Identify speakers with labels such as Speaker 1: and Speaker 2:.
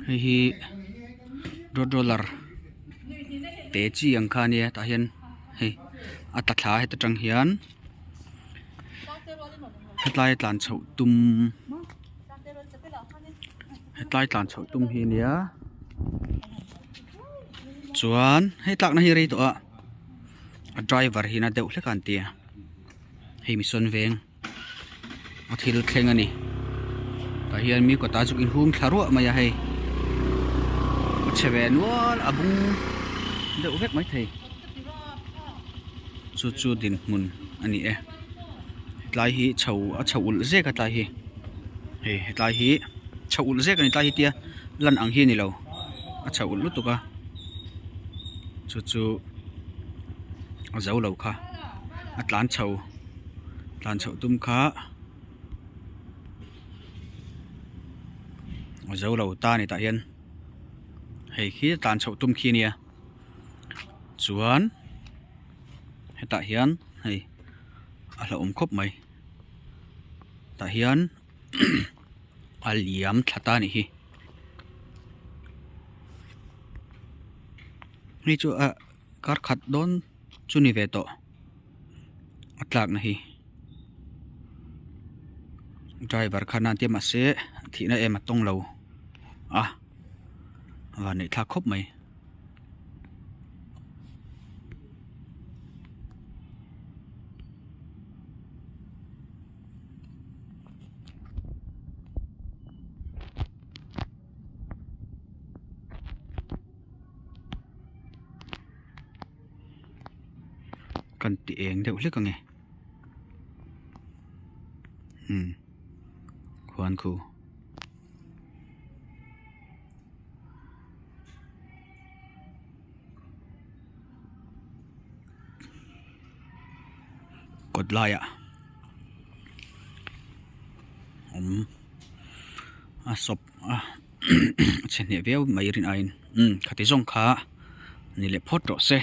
Speaker 1: Hei hi road roller te chi ang kha ania tah hian hei a tla thla a heta tang hian hetlai a tlan chhoh tum hetlai tlan chhoh tum hi ania chuan hei tlakna hi rei tawh a a driver hi na deuh hlek a an ti a hei mi sawn veng. a thil thleng a ni tah hian mi kawtah chu in hung thla ruah mai a hei a chhe ve nual a bung deuh vek maithei chu chu dinhmun a ni e tlai hi chho a chho ulh zek a tlai hi hei hetlai hi chho ulh zek a ni tlai hi tia lan ang hi a ni lo a chho ulh lutuk a chu chu a zo lo kha a tlan chho. Tlan chhoh tum kha a zo lo ta a ni tah hian hei khi tlan chhoh tum khi a nia chuan hetah hian hei a hlauhawm khawp mai tah hian a liam thla ta a nih hi hei chu ah kar khat dawn chu ni ve tawh. A tlakna hi driver khan a tia mahse thihna em a tawng lo a van neih thlak khawp mai. Kan ti eng deuh hlek ange umm khuan khu kawt laiah awm a sawp a a chhe hneh viau mai rin aiin umm khati zawng kha ni leh phawt rawh se.